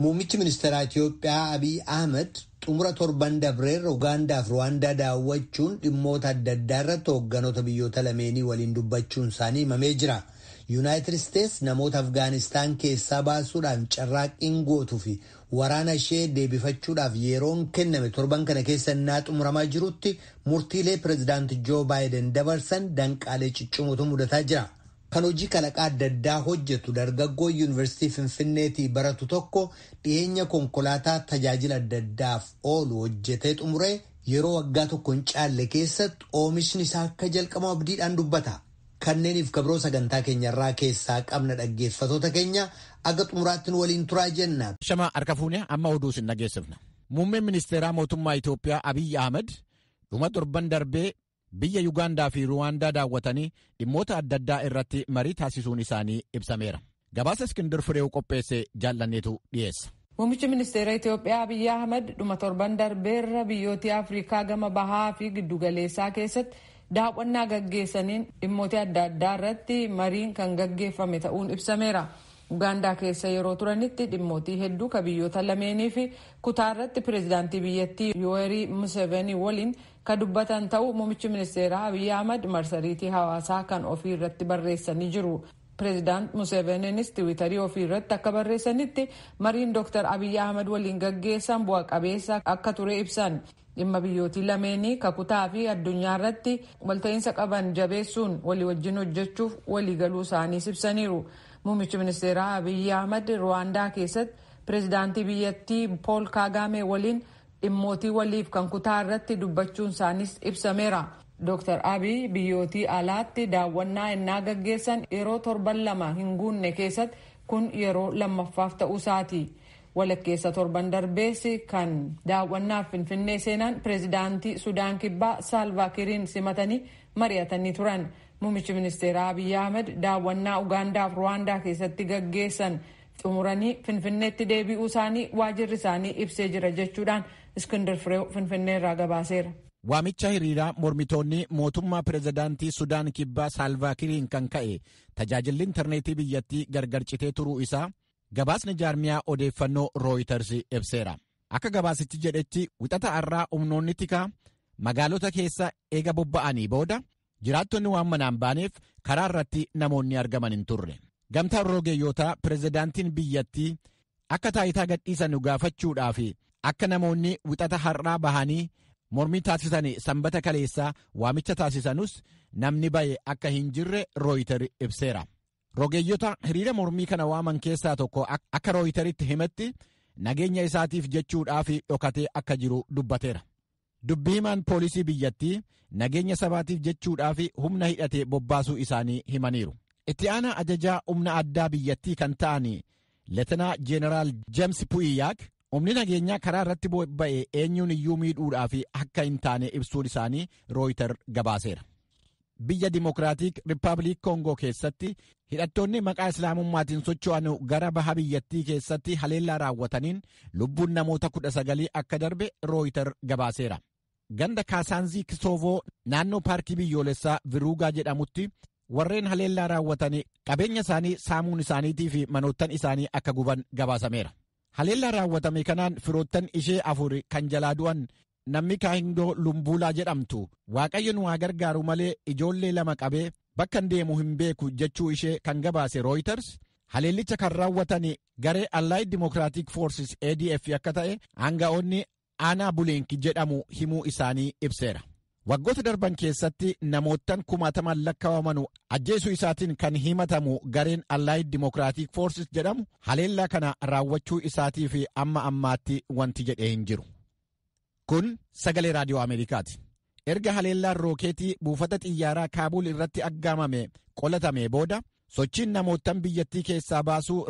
Muummichi ministeeraa Itiyoophiyaa Abiy Ahmed xumura torban dabreerra Ugaandaa fi Ruwaandaa daawwachuun dhimmoota adda addaa irratti hoogganoota biyyoota lameenii waliin dubbachuun isaanii himamee jira. Yuunaayitid Isteets namoota Afgaanistaan keessaa baasuudhaan carraaqqiin gootuu fi waraana ishee deebifachuudhaaf yeroon kenname torban kana keessa innaa xumuramaa jirutti murtiilee pireezidaanti Joo Baayiden dabarsan danqaalee ciccimootu mudataa jira. Kan hojii kalaqaa adda addaa hojjetu dargaggoo yuunivarsiitii Finfinneetii baratu tokko dhiyeenya konkolaataa tajaajila adda addaaf oolu hojjetee xumuree yeroo waggaa tokko hin caalle keessatti oomishni isaa akka jalqabu abdiidhaan dubbata. Kanneeniif kabroo sagantaa keenyarraa keessaa qabna dhaggeeffatoota keenya aga xumuraatti nu waliin turaa jenna. Shama harka fuunee amma oduu isin dhageessifna. Muummeen ministeeraa mootummaa Itoophiyaa Abiyyi Ahmed dhuma torban darbee biyya Yugaandaa fi Ruwaandaa daawwatanii dhimmoota adda addaa irratti marii taasisuun isaanii ibsameera. Gabaasa Iskindir Fireew qopheesse jaallanneetu dhiyeessa. Muummichi ministeera Itoophiyaa Abiyyi Ahmed dhuma torban darbeerra biyyoota Afrikaa gama bahaa fi giddugaleessaa keessatti daawwannaa gaggeessaniin dhimmoota adda addaa irratti mariin kan gaggeeffame ta'uun ibsameera. Ugaandaa keessa yeroo turanitti dhimmootii hedduu ka biyyoota lameenii fi kutaa irratti pireezidaantii biyyattii Yoweri Museveni waliin ka dubbatan ta'uu muummichi ministeeraa Abiyyi Ahmad marsariitii hawaasaa kan ofii irratti barreessanii jiru. Pireezidaant Museveniinis tiwiitarii ofii irratti akka barreessanitti mariin Dr. Abiyyi Ahmad waliin gaggeessan bu'a qabeessa akka ture ibsan. Dhimma biyyootii lameenii kakutaa fi addunyaa irratti walta'iinsa qaban jabeessuun walii wajjin hojjechuuf waliigaluu isaaniis ibsaniiru. Muummichi ministeeraa Abiyyi Ahmad Ruwaandaa keessatti pireezidaantii biyyattii Pool Kaagame waliin dhimmootii waliif kan kutaa irratti dubbachuun isaaniis ibsameera. Dr. Abiy biyyootii alaatti daawwannaa innaa gaggeessan yeroo torban lama hin guunne keessatti kun yeroo lammaffaaf ta'uu isaati. Walakkeessa torban darbeessi kan daawwannaaf Finfinnee seenan pireezidaantii Sudaan Kibbaa Saalvaakiriin simatanii mari'atanii turan. Muummichi ministeeraa Abiyyi Ahmed daawwannaa Ugaandaa fi Ruwaandaa keessatti gaggeessan xumuranii Finfinneetti deebi'uu isaanii waajirri isaanii ibsee jira jechuudhaan Iskindar Fireew Finfinnee irraa gabaaseera. Waamicha hiriiraa mormitoonni mootummaa pireezidaantii Sudaan Kibbaa Saalvaakiriin kan ka'e tajaajilli intarneetii biyyattii gargar citee turuu isaa gabaasni jaarmiyaa odeeffannoo Rooyiters ibseera. Akka gabaasichi jedhetti wixata har'aa humnoonni tikaa magaalota keessa eega bobba'anii booda jiraattonni waan manaan baaneef karaa irratti namoonni argaman hin turre. Gamtaan rogeeyyotaa pireezidaantiin biyyattii akka taayitaa gadhiisan gaafachuudhaaf akka namoonni wixata har'aa bahanii mormii taasisan sanbata kaleessaa waamicha taasisanus namni ba'e akka hin jirre Rooyiter ibseera. Rogeeyyota hiriira mormii kana waaman keessaa tokko akka Rooyiteritti himetti nageenya isaatiif jechuudhaaf dhokatee akka jiru dubbateera. Dubbii himaan poolisii biyyattii nageenya sabaatiif jechuudhaaf humna hidhate bobbaasuu isaanii himaniiru. Itti aanaa ajajaa humna addaa biyyattii kan ta'an Leetenaa Jeenaraal Jeems Pu'iyaak humni nageenyaa karaa irratti bobba'e eenyuun iyyuu miidhuudhaaf akka hin taane ibsuun isaanii Rooyiter gabaaseera. Biyya Dimokiraatik Rippaabilik Koongoo keessatti hidhattoonni maqaa Islaamummaatiin socho'an gara baha biyyattii keessatti haleellaa raawwataniin lubbuun namoota 19 akka darbe Rooyiter gabaaseera. Ganda Kaasaanzii Kisoovoo naannoo paarkii biyyoolessaa Viruugaa jedhamutti warreen haleellaa raawwatan qabeenya isaanii saamuun isaaniitii fi manoottan isaanii akka guban gabaasameera. Haleellaa raawwatame kanaan firoottan ishee afur kan jalaa du'an namni Kaahindoo Lumbuulaa jedhamtu Waaqayyo nu haa gargaaru malee ijoollee lama qabee bakka hin deemu hin beeku jechuu ishee kan gabaase Reuters haleellicha kan raawwatan garee Allied Democratic Forces ADF akka ta'e aanga'oonni aanaa Buleenk jedhamu himuu isaanii ibseera. Waggoota darban keessatti namoottan kumaataman lakkaawamanu ajjeesuu isaatiin kan himatamu gareen Allied Democratic Forces jedhamu haleellaa kana raawwachuu isaatii fi amma ammaatti wanti jedhee hin jiru. Kun sagalee raadiyoo Ameerikaati. Erga haleellaan rookeetii buufata xiyyaaraa Kaabuul irratti aggaamame qolatame booda sochiin namoottan biyyattii keessaa baasuu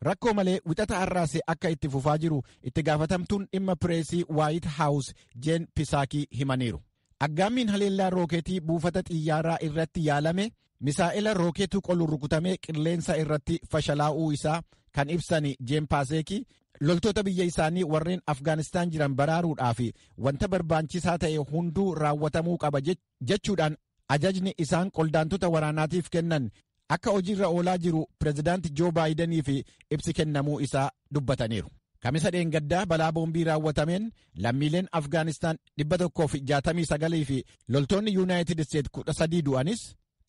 rakkoo malee wixata har'aase akka itti fufaa jiru itti gaafatamtuun dhimma pireesii Waayit Haawus Jeen Pisaakii himaniiru. Aggaammiin haleellaa rookeetii buufata xiyyaaraa irratti yaalame misaa'ela rookeetuu qolu rukutamee qilleensa irratti fashalaa'uu isaa kan ibsan Jeen Paaseekii loltoota biyya isaanii warreen Afgaanistaan jiran baraaruudhaaf wanta barbaachisaa ta'e hunduu raawwatamuu qaba jechuudhaan ajajni isaan qoldaantota waraanaatiif kennan akka hojiirra oolaa jiru pirezidaanti Joo Baayidanii fi ibsi kennamuu isaa dubbataniiru. Kamisa dheengaddaa balaa boombii raawwatameen lammiileen Afgaanistaan 169 fi loltoonni Yuunaayitid Isteet 13 du'anis,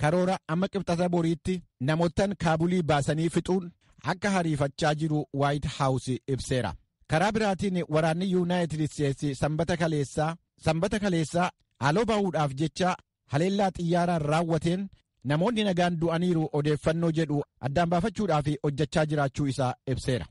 karoora amma Qibxata boriitti namoottan Kaabulii baasanii fixuun akka hariifachaa jiru Waayit Haawus ibseera. Karaa biraatiin, waraanni Yuunaayitid Isteetsi Sanbata kaleessaa haaloo ba'uudhaaf jecha haleellaa xiyyaaraan raawwateen namoonni nagaan du'aniiru odeeffannoo jedhu addaan baafachuudhaaf hojjechaa jiraachuu isaa ibseera.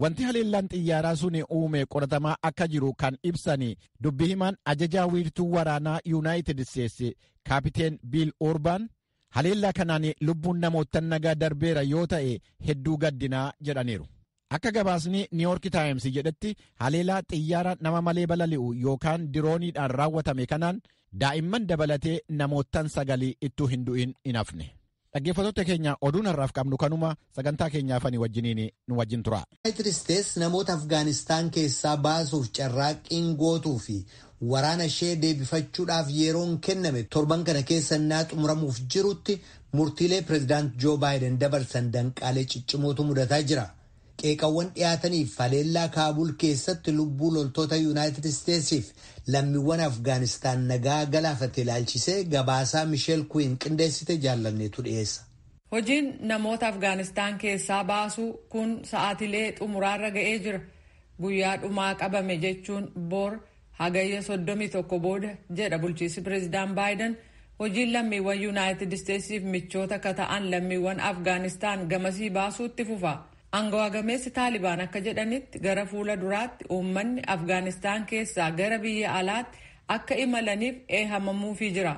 Wanti haleellaan xiyyaaraa sun uume qoratamaa akka jiru kan ibsan dubbi himaan ajajaa wiirtuu waraanaa Yuunaayitid Isteetsi, Kaapiteen Biil Oorbaan, haleellaa kanaan lubbuun namoottan nagaa darbeera yoo ta'e hedduu gaddinaa jedhaniiru. Akka gabaasni Niiyork Taayims jedhetti, haleellaa xiyyaara nama malee balali'u yookaan dirooniidhaan raawwatame kanaan daa'imman dabalatee namoottan sagalii ittuu hin du'in hin hafne. Dhaggeeffattoota keenya, oduun har'aaf qabnu kanuma. Sagantaa keenyaafanii wajjiniin nu wajjin tura. Yuunaayitid Isteets namoota Afgaanistaan keessaa baasuuf carraaqqiin gootuu fi waraana ishee deebifachuudhaaf yeroon kenname torban kana keessa innaa xumuramuuf jirutti, murtiilee pireezidaant Joo Baayiden dabarsan danqaalee ciccimootu mudataa jira. Qeeqawwan dhiyaataniif haleellaa Kaabul keessatti lubbuu loltoota Yuunaayitid Isteetsiif lammiiwwan Afgaanistaan nagaa galaafate ilaalchisee gabaasaa Misheel Kuwiin qindeessite jaallanneetu dhiyeessa. Hojiin namoota Afgaanistaan keessaa baasuu kun sa'aatilee xumuraarra ga'ee jira. Guyyaa dhumaa qabame jechuun boor, Hagayya 31 booda jedha bulchiinsi pireezidaan Baayiden. Hojiin lammiiwwan Yuunaayitid Isteetsiif michoota akka ta'an lammiiwwan Afgaanistaan gamasii baasuutti fufa. Angawaa gameessi Taalibaan akka jedhanitti, gara fuula duraatti uummanni Afgaanistaan keessaa gara biyya alaatti akka imalaniif eehamamuufii jira.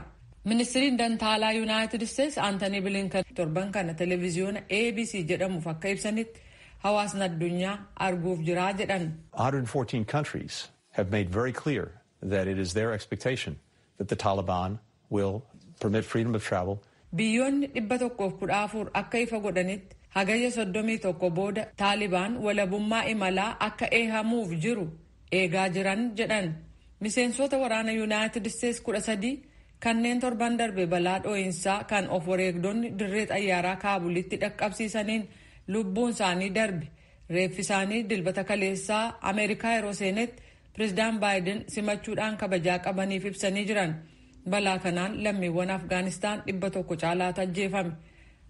Ministiriin Dantaalaa Yuunaayitid Isteets Antanii Bilinkan torban kana televiziyoona ABC jedhamuuf akka ibsanitti, hawaasni addunyaa arguuf jiraa jedhan. 114 countries have made very clear that it is their expectation that the Taliban will permit freedom of travel. Biyyoonni 114 akka ifa godhanitti, Hagayya 31 booda Taalibaan walabummaa imalaa akka eehamuuf jiru eegaa jiran jedhan. Miseensota waraana Yuunaayitid Isteets 13 kanneen torban darbe balaa dhoo'insaa kan of wareegdonni dirree xayyaaraa Kaabulitti dhaqqabsiisaniin lubbuun isaanii darbe, reeffi isaanii Dilbata kaleessaa Ameerikaa yeroo seenetti pireezidaan Baayiden simachuudhaan kabajaa qabaniif ibsanii jiran. Balaa kanaan lammiiwwan Afgaanistaan 100 caalaatu ajjeefame.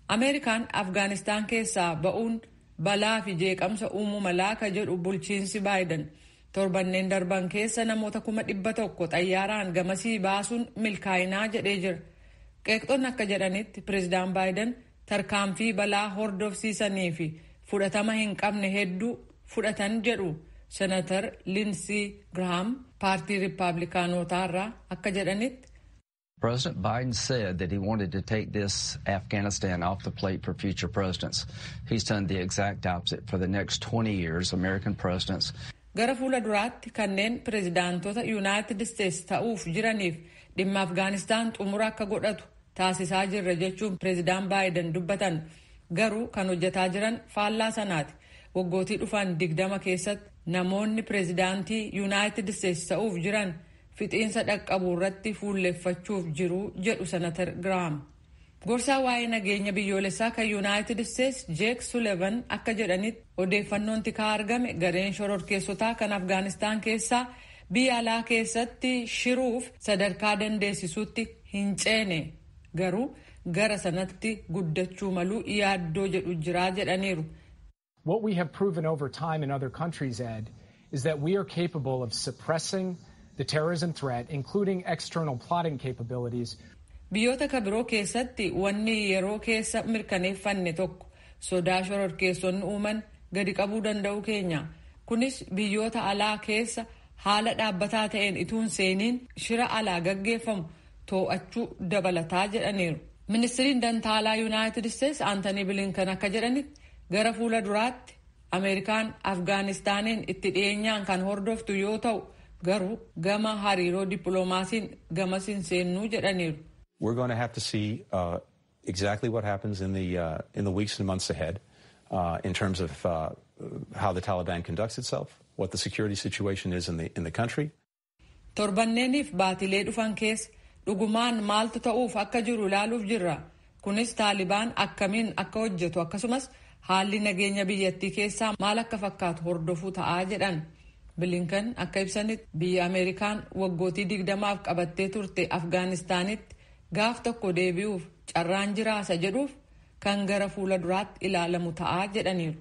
Ameerikaan Afgaanistaan keessaa ba'uun balaa fi jeeqamsa uumuu malaa ka jedhu bulchiinsi Baayiden, torbanneen darban keessa namoota 100,000 xayyaaraan gamasii baasuun milkaa'inaa jedhee jira. Qeeqxonni akka jedhanitti, pireezidaan Baayiden tarkaanfii balaa hordofsiisanii fi fudhatama hin qabne hedduu fudhatan jedhu. Senatar Linsii Girahaam paartii Riippaabilikaanotaarraa akka jedhanitti, President Biden said that he wanted to take this Afghanistan off the plate for future presidents. He's done the exact opposite. For the next 20 years, American presidents Gara fuula duraatti kanneen pireezidaantota Yuunaayitid Isteets ta'uuf jiraniif dhimma Afgaanistaan xumura akka godhatu taasisaa jirra jechuun pireezidaan Baayiden dubbatan. Garuu kan hojjetaa jiran faallaa sanaati. Waggootii dhufan 20 keessatti namoonni pireezidaantii Yuunaayitid Isteets ta'uuf jiran fixiinsa dhaqqabu irratti fuulleffachuuf jiru jedhu Senatar Giraam. Gorsaa waa'ee nageenya biyyoolessaa kan Yuunaayitid Isteets Jeek Sulevan akka jedhanitti, odeeffannoon tikaa argame gareen shororkeessotaa kan Afgaanistaan keessaa biyya alaa keessatti shiruuf sadarkaa dandeessisuutti hin ceene, garuu gara sanatti guddachuu maluu yaaddoo jedhu jiraa jedhaniiru. What we have proven over time in other countries, Ed, is that we are capable of suppressing the terrorism threat, including external plotting capabilities. Biyyoota ka biroo keessatti wanni yeroo keessa mirkaneeffanne tokko sodaa shororkeessonni uuman gadi qabuu danda'u keenya. Kunis biyyoota alaa keessa haala dhaabbataa ta'een ituun seeniin shira alaa gaggeeffamu to'achuu dabalataa jedhaniiru. Ministiriin Dantaalaa Yuunaayitid Isteets Antanii Bilinkan akka jedhanitti, gara fuula duraatti Ameerikaan Afgaanistaaniin itti dhiyeenyaan kan hordoftu yoo ta'u, garuu gama hariiroo dippiloomaasiin gamas hin seennuu jedhaniiru. We're going to have to see exactly what happens in the weeks and months ahead in terms of how the Taliban conducts itself, what the security situation is in the country. Torbanneeniif baatilee dhufan keessa dhugumaan maaltu ta'uuf akka jiru ilaaluuf jirra. Kunis Taalibaan akkamiin akka hojjetu akkasumas haalli nageenya biyyattii keessaa maal akka fakkaatu hordofuu ta'aa jedhan. Bilinkan akka ibsanitti biyya Ameerikaan waggootii 20f qabattee turte Afgaanistaanitti gaaf tokko deebi'uuf carraan jiraasa jedhuuf kan gara fuula duraatti ilaalamu ta'aa jedhaniiru.